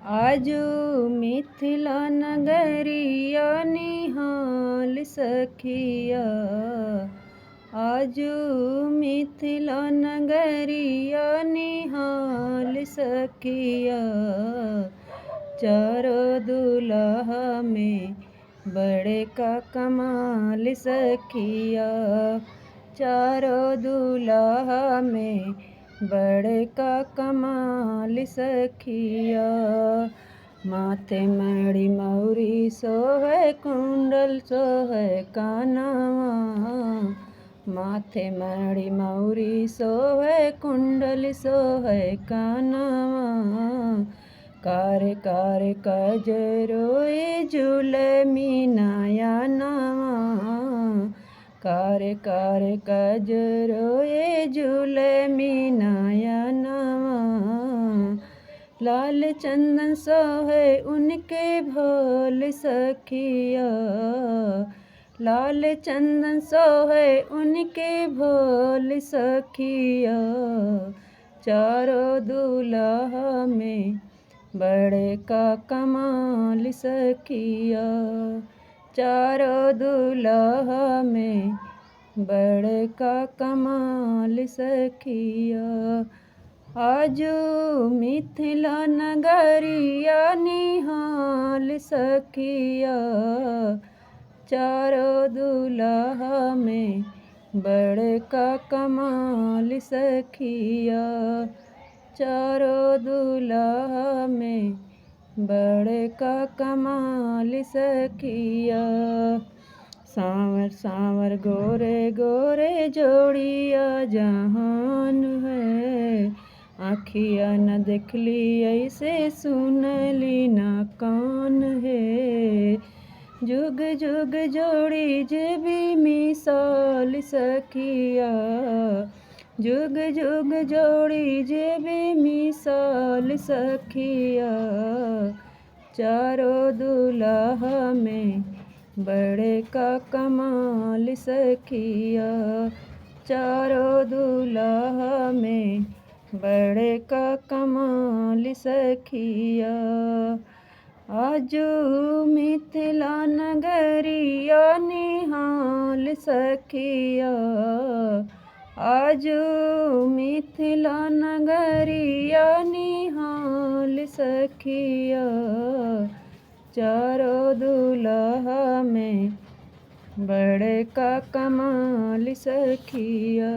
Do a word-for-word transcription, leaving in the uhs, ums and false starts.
आजु मिथिला नगरिया निहाल सखिया, आजु मिथिला नगरिया निहाल सखिया, चारो दुलहा में बड़का कमाल सखिया, चारो दुलहा में बड़का कमाल सखिया। माथे मणि मौरी सोहे कुंडल सोहे कानवा, माथे मणि मौरी सोहे कुंडल सोहे कानवा, कार कार कजरो ए जुलमी नयनवा, कार कार कजरो ए जुलमी नयनवा। लाल चंदन सोहे उनके भोल सखिया, लाल चंदन सोहे उनके भोल सखिया, चारो दुलहा में बड़का कमाल सखिया, चारो दुलहा में बड़का कमाल सखिया। आजु मिथिला नगरिया निहाल सखिया, चारो दुलहा में बड़का कमाल सखिया, चारो दुलहा में बड़का कमाल सखिया। सांवर सांवर गोरे गोरे जोड़िया जहान है, आँखिया न देखली ऐसे सुनली न कान है। जुग जुग जोड़ी जे भी मिसाल सखिया, जुग जुग जोड़ी जे भी मिसाल सखिया, चारो दुलहा में बड़का कमाल सखिया, चारो दुलहा में बड़का कमाल सखिया। आजु मिथिला नगरिया निहाल सखिया, आजु मिथिला नगरिया निहाल सखिया, चारो दुलहा में बड़का कमाल सखिया।